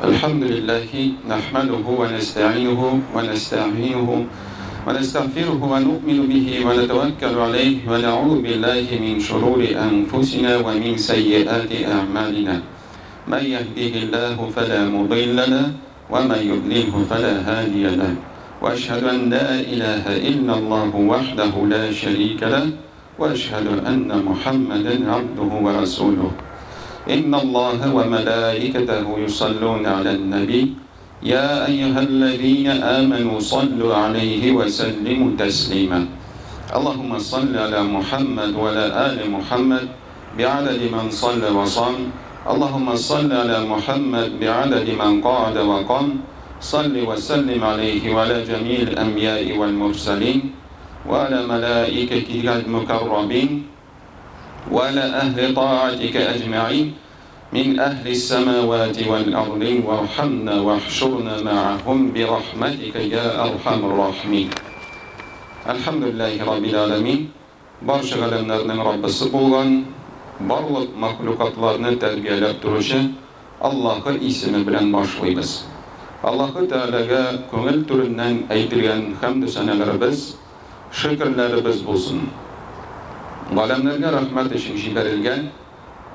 الحمد لله نحمده ونستعينه ونستعينه ونستغفره ونؤمن به ونتوكل عليه ونعوذ بالله من شرور أنفسنا ومن سيئات أعمالنا من يهده الله فلا مضل له ومن يضلله فلا هادي له وأشهد أن لا إله إلا الله وحده لا شريك له وأشهد أن محمدا عبده ورسوله إن الله وملائكته يصلون على النبي يا أيها الذين آمنوا صلوا عليه وسلموا تسليما اللهم صل على محمد وعلى آل محمد بعدد من صلى وصام اللهم صل على محمد بعدد من قعد وقام صل وسلم عليه وعلى جميع الأنبياء والمرسلين وعلى ملائكتك المكرمين وعلى أهل طاعتك أجمعين من أهل السماوات والأرض وارحمنا واحشرنا معهم برحمتك يا أرحم الراحمين الحمد لله رب العالمين Барча галәмнәрнең Раббысы булган, барлык мәхлукатларны тәрбияләп торучы Аллаһы исеме белән башлыйбыз. Аллаһы Тәгаләгә күңел түреннән әйтелгән хәмде-сәнәләребез, шөкерләребез булсын. Галәмнәргә рәхмәт өчен җибәрелгән,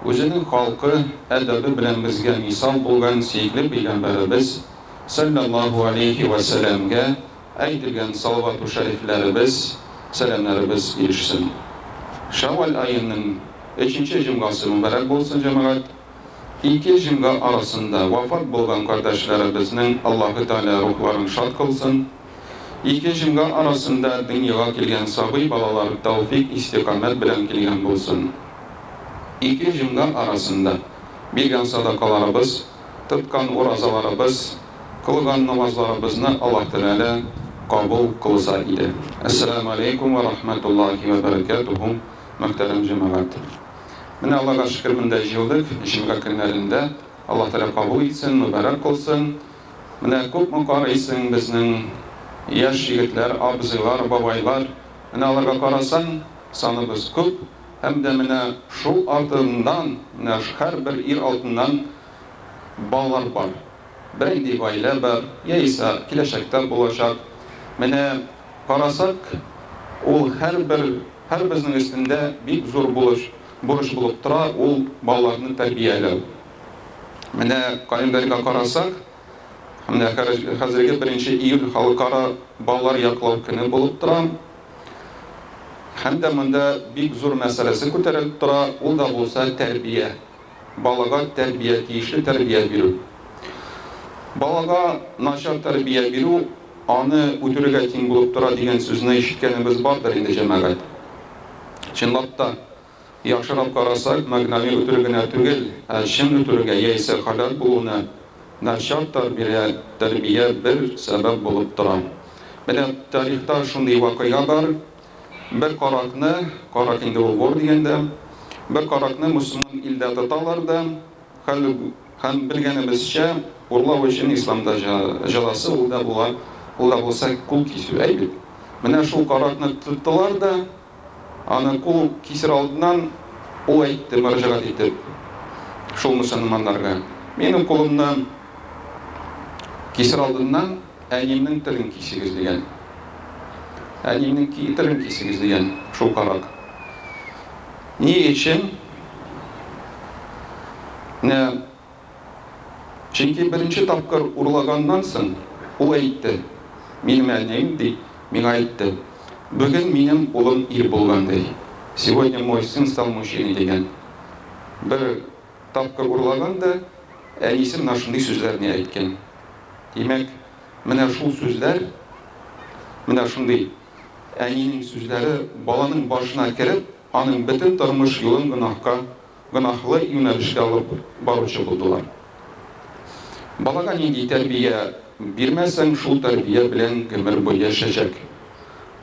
үзенең халкы, әдәбе белән безгә мисал булган сөекле пәйгамбәребез, салләллаһу алейһи вә сәләмгә әйтелгән салавату шәрифләребез, сәламнәребез ирешсен. Шәүвәл аеның өченче җомгасы мөбарәк булсын, җәмәгать! Ике җомга арасында вафат булган кардәшләребезнең Аллаһы Тәгалә рухларын шат кылсын. Ике җомга арасында дөньяга килгән сабый балалар тәүфик-истикамәт белән килгән булсын. Ике җомга арасында биргән садакаларыбыз, тоткан уразаларыбыз, кылган намазларыбызны Аллаһ Тәгалә кабул кылса иде. Әссәламү алейкум вә рахмәтуллаһи вә бәрәкәтүһү, мөхтәрәм җәмәгать! Менә Аллага шөкер монда җыелдык, җомга көннәрендә. Аллаһ Тәгалә кабул итсен, мөбарәк кылсын. Менә күпме карыйсың безнең яшь егетләр, абзыйлар, бабайлар. Менә аларга карасаң, саныбыз күп. Һәм дә менә шул артыннан, менә һәрбер ир алтыннан балалар бар. Бернинди гаилә бар, яисә киләчәктә булачак. Менә карасак, ул һәрбер Һәрбезнең өстендә бик зур булыш, бурыч булып тора, ул балаларны тәрбияләү. Менә календарьга карасак, менә хәзерге беренче июль халыкара балалар яклау көне булып тора. Һәм дә монда бик зур мәсьәләсе күтәрелеп тора, ул да булса тәрбия. Балага тәрбия, тиешле тәрбия бирү. Балага начар тәрбия бирү аны үтерүгә тиң булып тора дигән сүзне ишеткәнебез бардыр инде, җәмәгать. Чынлап та, яхшырак карасак, мәгънәви үтерү генә түгел, ә чын үтерүгә яисә һәлак булуына начар тәрбия, тәрбия бер сәбәп булып тора. Менә тарихта шундый вакыйга бар, Бер каракны, карак инде ул вор дигәндә, бер каракны мөселман илдә тоталар да, хәл һәм белгәнебезчә, урлау өчен исламда җәзасы ул да була, ул да булса кул кисү, әй бит. Менә шул каракны тоттылар да, аны кул кисер алдыннан ул әйтте, мөрәҗәгать итеп, шул мөселманнарга, Минем кулымны кисер алдыннан Әниемнең телен кисегез, дигән. Әниемнең телен кисегез, дигән шул карак. Ни өчен? Менә чөнки беренче тапкыр урлаганнан соң ул әйтте, минем әнием, ди, миңа әйтте, бүген минем улым ир булган, ди. Сегодня мой сын стал мужчиной, дигән. Бер тапкыр урлаган да, әнисе менә шундый сүзләрне әйткән. Димәк, менә шул сүзләр, менә шундый әнинең сүзләре баланың башына кереп, аның бөтен тормыш юлын гөнаһка, гөнаһлы юнәлешкә алып баручы булдылар. Балага нинди тәрбия бирмәсәң, шул тәрбия белән гомер буе яшәчәк.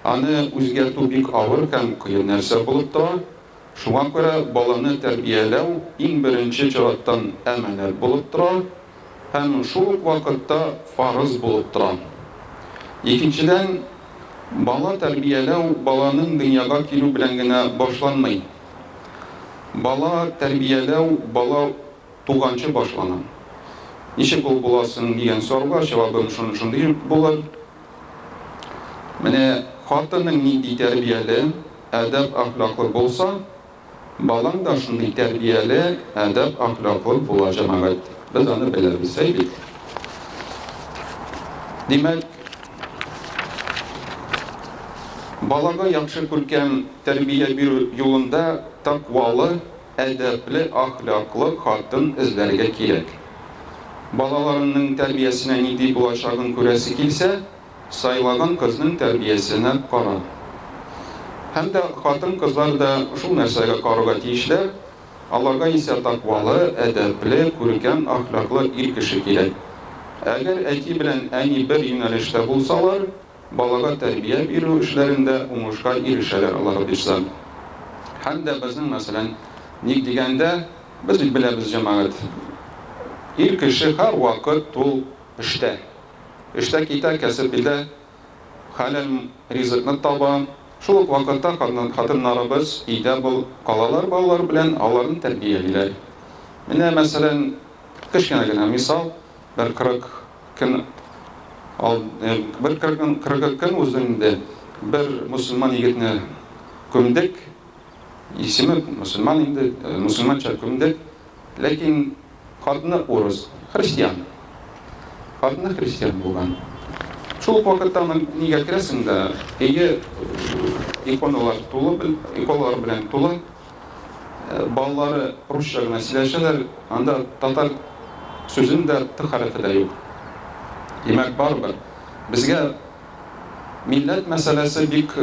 Аны үзгәртү бик авыр һәм кыен нәрсә булып тора. Шуңа күрә баланы тәрбияләү иң беренче чираттан әманәт булып тора һәм шул ук вакытта фарыз булып тора. Икенчедән, бала тәрбияләү баланың дөньяга килү белән генә башланмый. Бала тәрбияләү бала туганчы башлана. Ничек ул була соң дигән сорауга җавабым шундый булыр. Менә хатының нинди тәрбияле, әдәп-әхлаклы булса, балаң да шундый тәрбияле, әдәп-әхлаклы була, җәмәгать. Без аны беләбез, әй бит. Димәк, балага яхшы күркәм тәрбия бирү юлында тәкъвалы, әдәпле, әхлаклы хатын эзләргә кирәк. Балаларыңның тәрбиясенә нинди булачагын күрәсе килсә, сайлаган кызның тәрбиясенә кара. Һәм дә хатын-кызлар да шул нәрсәгә карарга тиешләр, аларга исә тәкъвалы, әдәпле, күркәм әхлаклы ир кеше кирәк. Әгәр әти белән әни бер юнәлештә булсалар, балага тәрбия бирү эшләрендә уңышка ирешәләр алар бирса. Һәм дә безнең, мәсәлән, ник дигәндә, без бит беләбез, җәмәгать, ир кеше һәрвакыт ул эштә. Эштә китә, кәсеп итә, хәләл ризыкны таба. Шул ук вакытта хатыннарыбыз өйдә калалар балалар белән, аларны тәрбиялиләр. Менә, мәсәлән, кечкенә генә мисал, бер 40 көн бер 40 көн узды инде, бер мөселман егетне күмдек. Исеме мөселман инде, мөселманча күмдек. Ләкин хатыны урыс, христиан. Хатыны христиан булган. Шул ук вакытта аның нигә керәсең дә, өе иконалар тулы, иконалар белән тулы. Балалары русча гына сөйләшәләр, анда татар сүзен дә т хәрефе дә юк. Димәк, барыбер безгә милләт мәсьәләсе бик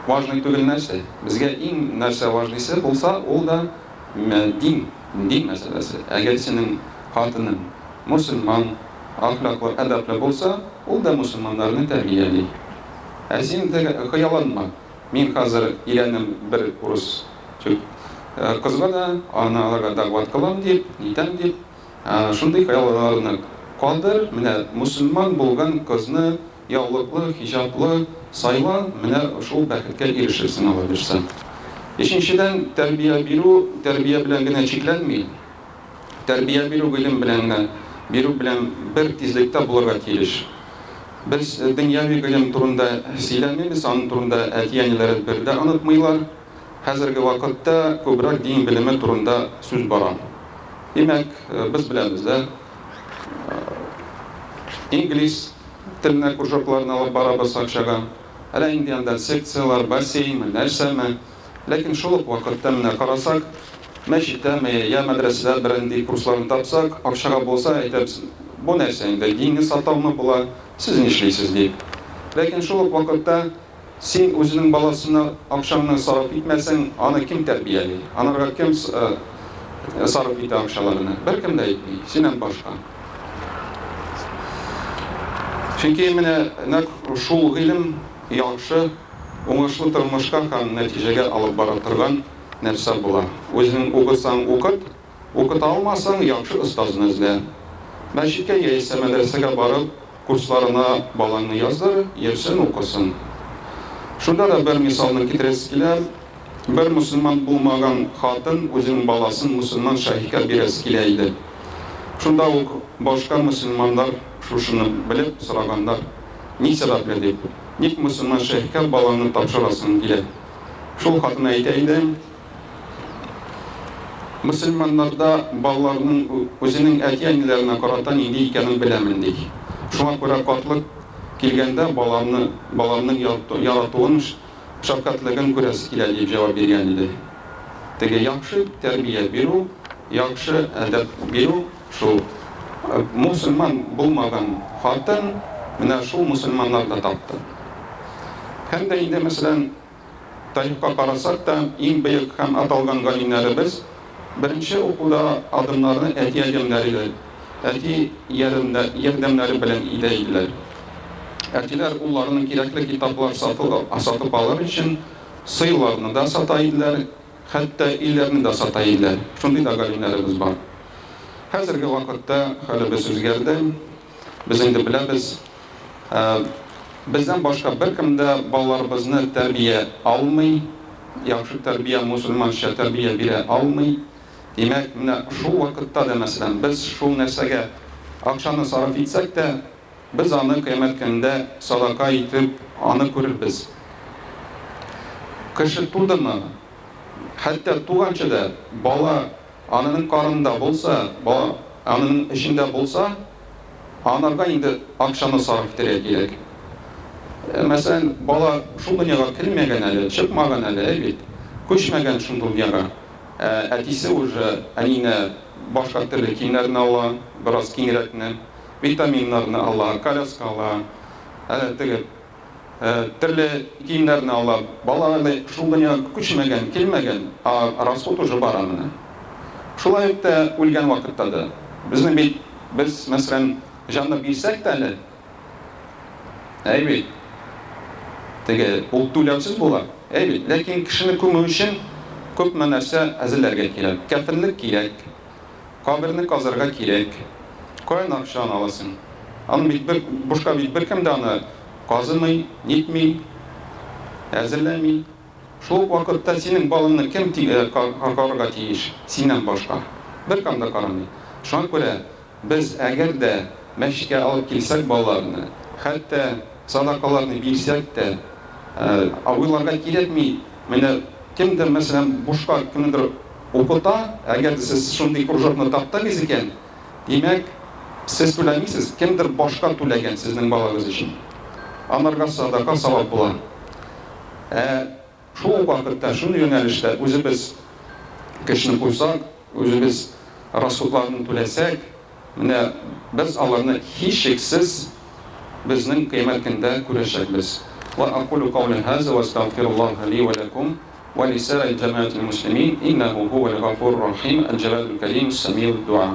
важный түгел нәрсә. Безгә иң нәрсә важныйсы булса, ул да дин, дин мәсьәләсе. Әгәр синең хатының мөселман, әхлаклы, әдәпле булса, ул да мөселманнарны тәрбияли. Ә син хыялланма. Мин хәзер өйләнем бер урыс кызга да, аны аларга дәгъват кылам дип, нитәм дип, шундый хыялларны калдыр, менә мөселман булган кызны яулыклы, хиҗаплы сайла, менә шул бәхеткә ирешерсең, Алла бирса. Өченчедән, тәрбия бирү тәрбия белән генә чикләнми. Тәрбия бирү гыйлем белән генә бирү белән бер тизлектә булырга тиеш. Без дөньяви гыйлем турында сөйләмибез, аның турында әти-әниләре бер дә онытмыйлар. Хәзерге вакытта күбрәк дин белеме турында сүз бара. Димәк, без беләбез дә, инглиз теленә кружокларны алып барабыз акчага. Әллә инде анда секцияләр, бассейнмы, нәрсәме. Ләкин шул ук вакытта менә карасак, мәчеттәме я мәдрәсәдә бернинди курсларны тапсак, акчага булса, әйтәбез, бу нәрсә инде, динне сатаумы була, сез нишлисез, дип. Ләкин шул ук вакытта син үзенең баласына акчаңны сарыф итмәсәң, аны кем тәрбияли? Анарга кем сарыф итә акчаларны? Беркем дә итми, синнән башка. Чөнки менә нәкъ шул гыйлем яхшы. Уңышлы тормышка һәм нәтиҗәгә алып бара торган нәрсә була. Үзең укысаң, укыт, укыта алмасаң, яхшы остазны эзлә. Мәчеткә яисә мәдрәсәгә барып, курсларына балаңны яздыр, йөрсен, укысын. Шунда да бер мисалны китерәсе килә. Бер мөселман булмаган хатын үзенең баласын мөселман шәехкә бирәсе килә иде. Шунда ук башка мөселманнар шушыны белеп сораганнар, ни сәбәпле дип, ник мөселман шәехкә балаңны тапшырасың килә? Шул хатын әйтә иде, Мөселманнарда балаларның үзенең әти-әниләренә карата нинди икәнен беләмен, ди. Шуңа күрә картлык килгәндә баламны, баламның яратуын Шәфкатьлеген күрәсе килә, дип җавап биргән иде. Теге яхшы тәрбия бирү, яхшы әдәп бирү шул. Мосылман булмаган хатын менә шул мосылманнарда тапты. Һәм дә инде, мәсәлән, тарихка карасак та, иң бөек һәм аталган галимнәребез беренче укуда адымнарны әти-әдәмнәре Әти ярдәмнәре белән итә иделәр. Әтиләр улларының кирәкле китаплар сатып алыр өчен сыйларны да сата иделәр, хәтта өйләрне дә сата иделәр. Шундый да галимнәребез бар. Хәзерге вакытта хәлебез үзгәрде. Без инде беләбез, бездән башка беркем дә балаларыбызны тәрбия алмый, яхшы тәрбия, мөселманча тәрбия бирә алмый. Димәк, менә шул вакытта да, мәсәлән, без шул нәрсәгә Акчаны сарыф итсәк тә, без аны кыямәт көнендә садака итеп аны күрербез. Кеше тудымы, хәтта туганчы да бала анының карынында булса, бала анының эчендә булса, анарга инде акчаны сарыф итәргә кирәк. Мәсәлән, бала шул дөньяга кермәгән әле, чыкмаган әле, әй бит, күчмәгән шул дөньяга. Ә әтисе уже әниенә башка төрле киемнәрне ала, бераз киңрәкне, витаминнарны ала, коляска ала, теге төрле киемнәрне ала. Бала әле шул дөньяга күчмәгән, килмәгән, ә расход уже бара менә. Шулай ук та үлгән вакытта да. Безнең бит, без, мәсәлән, җанны бирсәк тә әле, Әй бит. Теге, ул түләүсез була. Әй бит. Ләкин кешене күмү өчен күпме нәрсә әзерләргә кирәк. Кәфенлек кирәк. Каберне казырга кирәк. Каян акча аны аласың? Аны бит бер, бушка бит беркем дә аны казымый, нитми, әзерләми. Шул ук вакытта синең балаңны кем карарга тиеш синнән башка? Беркем дә карамый. Шуңа күрә Без әгәр дә мәчеткә алып килсәк балаларны, хәтта садакаларны бирсәк тә, уйларга кирәкми, менә кемдер, мәсәлән, бушка кемнедер укыта, әгәр дә сез шундый кружокны таптыгыз икән, димәк, сез түләмисез, кемдер башка түләгән сезнең балагыз өчен. Анарга садака савап була. Ә Шул ук вакытта шундый юнәлештә үзебез көчне куйсак, үзебез расходларны түләсәк, менә без аларны һичшиксез безнең кыямәт көндә күрәчәкбез. Ва акулу каули һаза ва астагфируллаһа ли ва ләкум ва лисаирил җәмәгатил муслимин иннәһу һувәл гафурур рахим әл-җәвадул кәрим сәмиуд дуа.